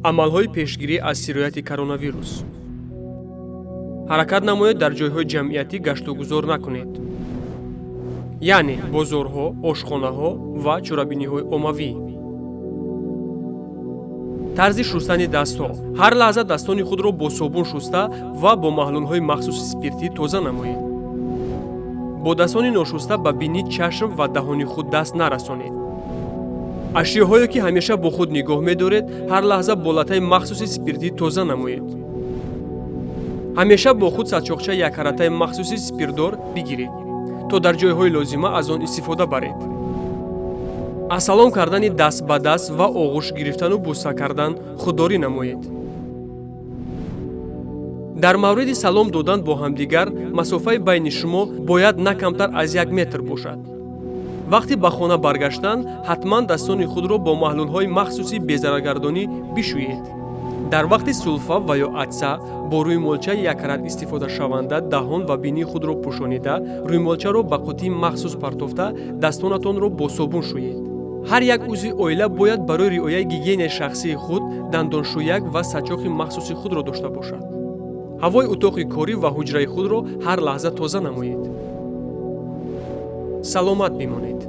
Амалҳои пешгирӣ аз сирояти коронавирус. Ҳаракат намоед, дар ҷойҳои ҷамъиятӣ гаштугузор накунед, яъне бозорҳо, ошхонаҳо ва чорабиниҳои оммавӣ. Тарзи шустани дастҳо: ҳар лаҳза дастони худро бо собун шуста ва бо маҳлулҳои махсуси спиртӣ тоза намоед. Бо дастони ношуста ба бинӣ, чашм ва даҳони худ даст нарасонед. Ашёҳое, ки ҳамеша бо худ нигоҳ медоред, ҳар лаҳза бо латтаи махсуси спиртӣ тоза намоед. Ҳамеша бо худ сачоқчаи яккаратаи махсуси спиртдор бигиред, то дар ҷойҳои лозима аз он истифода баред. Аз салом кардани даст ба даст ва оғӯш гирифтану бӯса кардан худдорӣ намоед. Дар мавриди салом додан бо ҳамдигар масофаи байни шумо бояд на камтар аз 1 метр бошад. Вақти ба хона баргаштан ҳатман дастони худро бо маҳлулҳои махсуси безараргардонӣ бишӯед. Дар вақти сулфа ва ё атса бо рӯймолчаи яккарат истифодашаванда даҳон ва бинии худро пӯшонида, рӯймолчаро ба қутии махсус партофта, дастонатонро бо собун шӯед. Ҳар як узви оила бояд барои риояи гигиенаи шахсии худ дандоншӯяк ва сачоқи махсуси худро дошта бошад. Ҳавои утоқи корӣ ва ҳуҷраи худро ҳар лаҳза тоза намоед. Саломат бимонед.